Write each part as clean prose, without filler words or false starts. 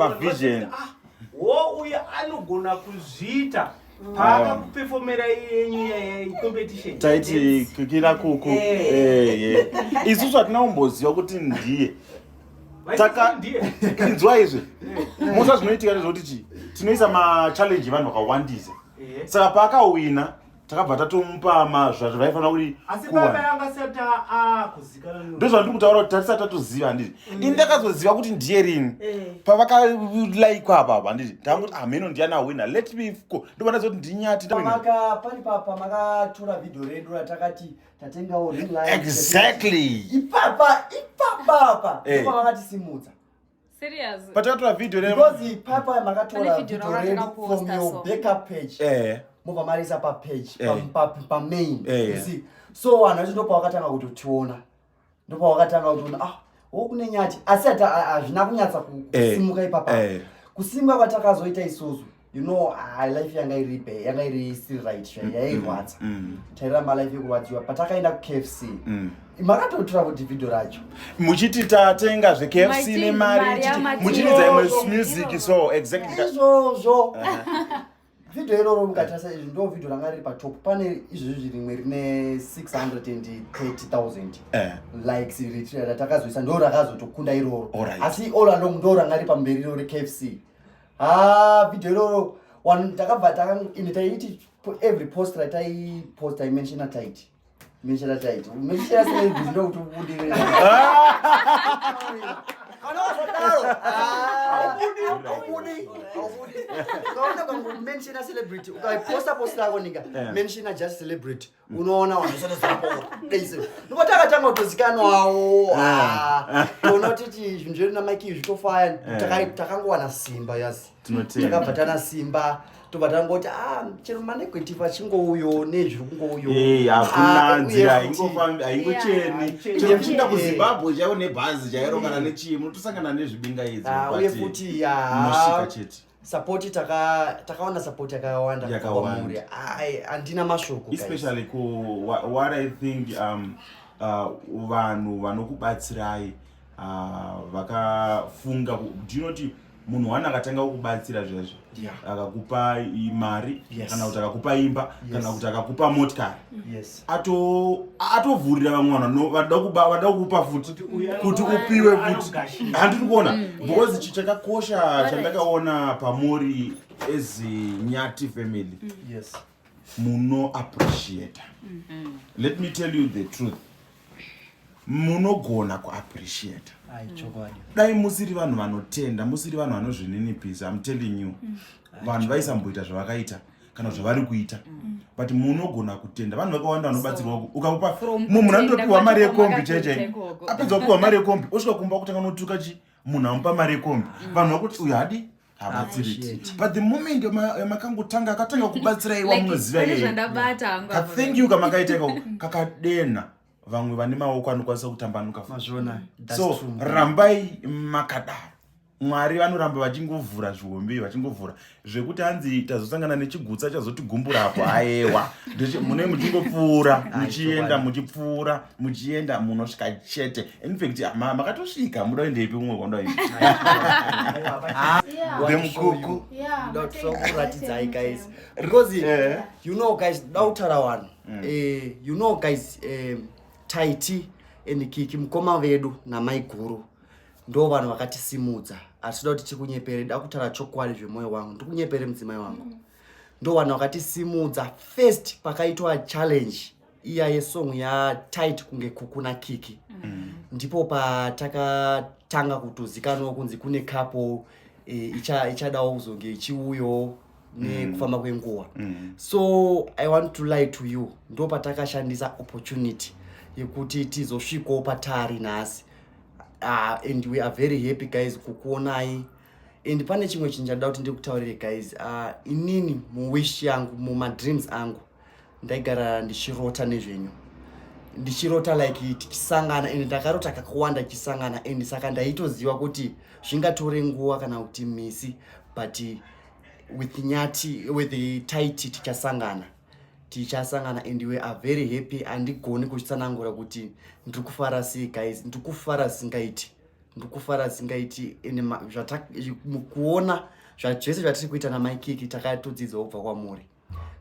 Pavision. Ah, wo uyu anogona kuzviita paakakupefomera yenyu competition. Taiti kukira kuku. Eh, isusu hatina kumboziva kuti ndiye. Ndiye. Inzwa izvi, musa zvinoitika ndezvekuti chi tinoisa machallenge evanhu vakawandisa. Saka paakawina, takabva tatomupa zvavaifanira kuti Asi kuwana. baba yanga asati akuzikanwa. Ndozvandiri kutaura kuti tatisati tatoziva, handiti? Ini ndakazoziva kuti ndiye rini? Pavakalaikwa apa, handiti? Ndangoti, "Hameno ndiani awina, let me go." Ndobva ndaziva kuti ndiNyati ndawina. Pamaka pari papa makatora vhidhio redu ratakati tatengawo ring light. Ipapa, ipapa apa ndopavakatisimudza. Serious? Patakatora vhidhio Because ipapa makatora Pane video vhidhio redu ravatakaposta, from your so. backup page, mobva marisa papage pamain. You see? So vanhu vacho ndopavakatanga kutotiona, ndopavakatanga kutiona, ah, wo kune Nyati. Asi hazvina kunyatsa kusimuka ipapa. Kusimuka kwatakazoita isusu, ah, life yanga iri yanga iri still right, yairwadza. Tairamba life yekurwadziwa. Patakaenda kuKFC, makatotora kuti vhidhio racho Muchiti tatenga zveKFC Maiti- nemari, mari yamati- muchiridza imwe Izvozvo. music, so exactly. Izvozvo, vhidhio iroro mukatarisa izvi, ndo vhidhio ranga riri patop. Pane izvozvi rimwe rine 630,000 likes ratakazoisa, ndo rakazotokunda iroro. Asi all along ndo ranga riri pamberi iro reKFC. Ha, vhidhio iroro takabva ine taiti every post rataipost taimenshina Taiti, menshina Taiti, menshina celebrity, ndokuti ubudirire. Kana wazodaro, haubudi, haubudi. Ukaona ukangomenshina celebrity, ukaiposta post yako ninga menshina just celebrity, unoona vanhu. Nokuti takatanga kutozikanwawo, toona kuti zvinhu zvedu naMaiki zvitofaya. Takangowana simba yasi. Tinotenda. Takabva tana simba, tobva tangoti, ah, chero manegative achingouyo nezviri kungouyo. Eh, hakuna Ah, uye nzira futi haingocheni. Chero muchienda kuZimbabwe chaiko nebhazi chairo kana nechii, munotosangana nezvibingaidzo. Ah, uye futi munosvika ya chete. Support, takawana support yakawanda kubva Yakawanda. kwamuri. Ai, handina mashoko, guys. Especially ku what I think, vanhu vanokubatsirai, vakafunga do you know kuti munhu wani akatanga kukubatsira zvezvo, akakupa mari, kana kuti akakupa imba, kana kuti akakupa motikari, atovhurira vamwe vanhu vanoda kukupa futi Kuti uyu kuti upiwe futi. anogashira. Handiri kuona, because chakakosha chandakaona pamuri as Nyati family, muno appreciata. Let me tell you the truth, munogona kuappreciata. Ai, chokwadi. Dai musiri vanhu vanotenda, musiri vanhu vanozvininipisa, I'm telling you, vanhu vaisamboita zvavakaita kana zvavari kuita. But munogona kutenda. Vanhu vakawanda vanobatsirwa, ukamupa From munhu kutenda anotopiwa mari kwacho yekombi kwamakaita chaichai, ikoko. apedza kupiwa mari yekombi, osvika kumba kutanga notuka chi munhu amupa mari yekombi. Vanhu vakuti uyu hadi habatsiriki. Appreciate. But the moment yamakangotanga, akatanga kubatsirai, Like, wamunoziva pane iyeye, zvandabata hangu ka apo. thank you kamakaita ikako kakadena vamwe vane maoko anokwanisa kutambanuka futi. Mazviona. That's So true. rambai makadaro. Mwari vanoramba vachingovhura zvihombe, vachingovhura zvekuti hanzi tazosangana nechigutsa chazotigumbura apo. Ayewa, mune muchingopfuura, muchienda, Chokwadi. muchipfuura, muchienda, munosvika chete. In fact, makatosvika. Muda kuendepi umwe kwanda ipi? The mukuku. Ndoda kuratidzai, guys, because you know, guys, da kutaura vanhu, you know, guys, Taiti and Kiki, mukoma vedu namai guru, ndo vanhu vakatisimudza. Hatitoda kuti tikunyepere, da kutaura chokwadi zvemwoyo wangu. Ndikunyepere mudzimai wangu, ndo vanhu vakatisimudza first pakaitwa challenge iya yesong yaTight kunge Kuku naKiki. Ndipo patakatanga kutozikanwa kunzi kune couple ichadawo kuzonge ichiuyo nekufamba kwenguva. So I want to lie to you, ndo patakashandisa opportunity yekuti tizosvikawo patari nhasi. And we are very happy, guys, kukuonai. And pane chimwe chinhu chandoda kuti ndikutaurire, guys. Inini muwish yangu, mumadreams angu, ndaigara ndichirota nezvenyu, ndichirota like tichisangana, and ndakarota kakawanda tichisangana. And saka ndaitoziva kuti zvingatore nguva kana kuti misi, but with Nyati, with the Taiti, tichasangana, tichasangana. And we are very happy. Handigoni kuzvitsanangura kuti ndiri kufara sei, guys. Ndiri kufara singaiti. Ndikufara zingaiti ende mukuona zvese zvatiri kuita namaikiki, takatodzidzawo kubva kwamuri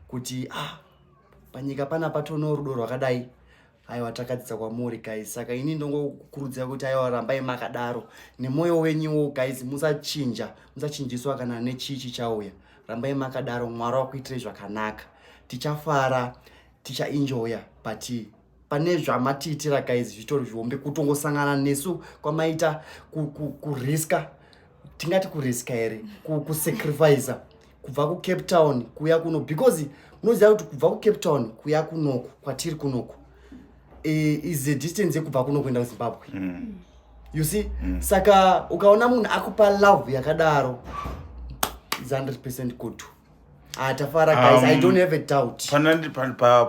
kuti ah, panyika panapa tono rudo rwakadai. Aiwa, takadzidza kwamuri guys. Saka ini ndongokurudzira kuti aiwa, rambai makadaro nemwoyo wenyuwo guys, musachinja, musachinjiswa kana nechichi chauya. Rambai makadaro, Mwari wakuitirai zvakanaka. Tichafara, tichaenjoya, but pane zvamatiitira guys zvitori zvihombe. Kutongosangana nesu kwamaita, kuriska, tingati kuriska here, kusacrifica kubva kuCape Town kuya kuno, because munoziva kuti kubva kuCape Town kuya kunoku kwatiri kunoku is a distance yekubva kuno kuenda kuZimbabwe, you see? Saka ukaona munhu akupa love yakadaro is 100% good. Ah, tafara guys. I don't have a doubt.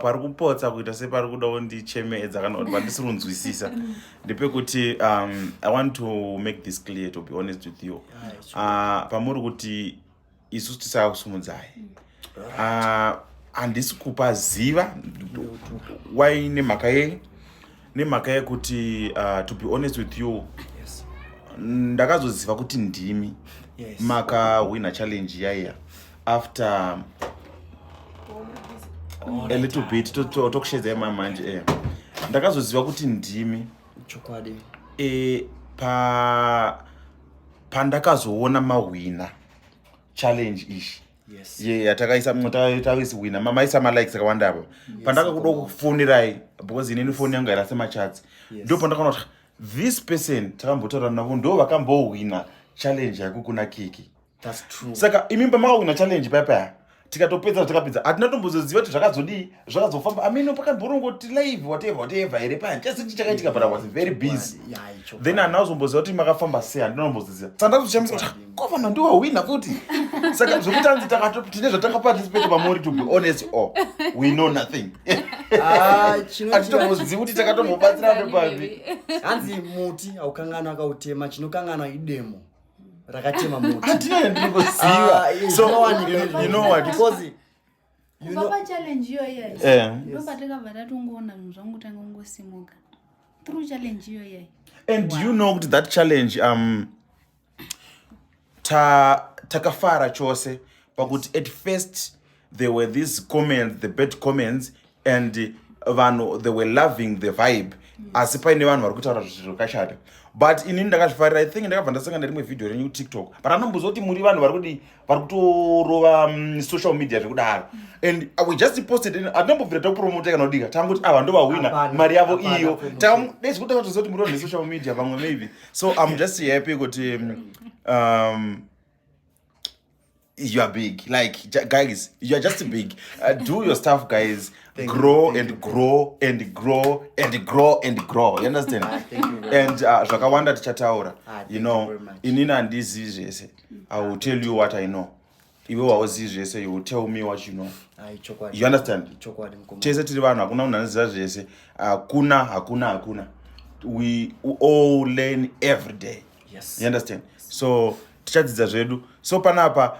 Pari kupotsa kuita separi kudawo ndichemedza kana kuti pandisiri kunzwisisa ndepekuti I want to make this clear, to be honest with you. Pamuri kuti isusu tisakusumudzai, handisi kupaziva wai, nemhaka yei? Nemhaka yekuti to be honest with you, ndakazoziva kuti ndimi makahwina challenge yaiya after a little bit. Tokushedzai mamanje. Ndakazoziva kuti ndimi Chokwadi. e, pa pandakazoona mahwina challenge ishi ye yatakaisa, taisihwina, maisa malikes akawanda apo, pandakakuda kufonirai, because inini foni yangu hairase machats, ndo pandakaona kuti this person takambotaura navo, ndo vakambohwina challenge yako kuna Kiki. That's true. Saka imi pamakahwina challenge paya, tikatopedza zvatakapedza, hatina tombozoziva kuti zvakazodii, zvakazofamba amino pakamborongoti live, whatever whatever here paya, chese chichakaitika, but I was very busy. Yeah, chokwadi. Then handina kuzomboziva kuti makafamba sei, handina kumboziziva. Saka ndazoshamisa kuti kofana ndiwahwina futi. Saka zvokuti hanzi tine zvatakaparticipate pamuri, to be honest, or we know nothing. Ah, Hatitombozivi kuti takatombobatsira nepapi. Hanzi muti haukanganwa akautema, chinokanganwa idemo rakatema muti. Hatina yandinoziva. Ah, So zvinowanika. you know what? Because you Kubva know pachallenge iyoyo, ndopatakabva tatongoona zvinhu zvangu tanga kungosimuka through challenge iyoyo. And you know kuti that challenge, takafara chose pakuti at first there were these comments, the bad comments, and vanhu, they were loving the vibe, asi paine vanhu vari kutaura zvinhu zvakashata, but inini ndakazvifarira. I think ndakabva ndasangana nerimwe vhidhio renyu kuTikTok, but anomboziva kuti muri vanhu vari kudi, vari kutorova social media zvekudaro, and we just posted. Hatinombobvira takupromota kana kudika, tangoti ava ndo vahwina, Hapana, mari yavo hapana iyo. promotion. Dezvekuti takatoziva kuti muri vanhu vesocial media vamwe maybe. So I'm just happy kuti you are big. Like, guys, you are just big. Do your stuff, guys. Thank you, Grow thank and you. grow and grow and grow and grow, you understand? Ah, thank you very And zvakawanda tichataura. Ah, thank You you know, very much. Inini handizivi zvese. I will tell you what I know. Iwe wauzivi zvese, you will tell me what you know. Ai, chokwadi. You understand? Chokwadi, mukoma. Tese tiri vanhu, hakuna munhu anoziva zvese, hakuna, hakuna, hakuna. We all learn every day. You understand? So tichadzidza zvedu. So panapa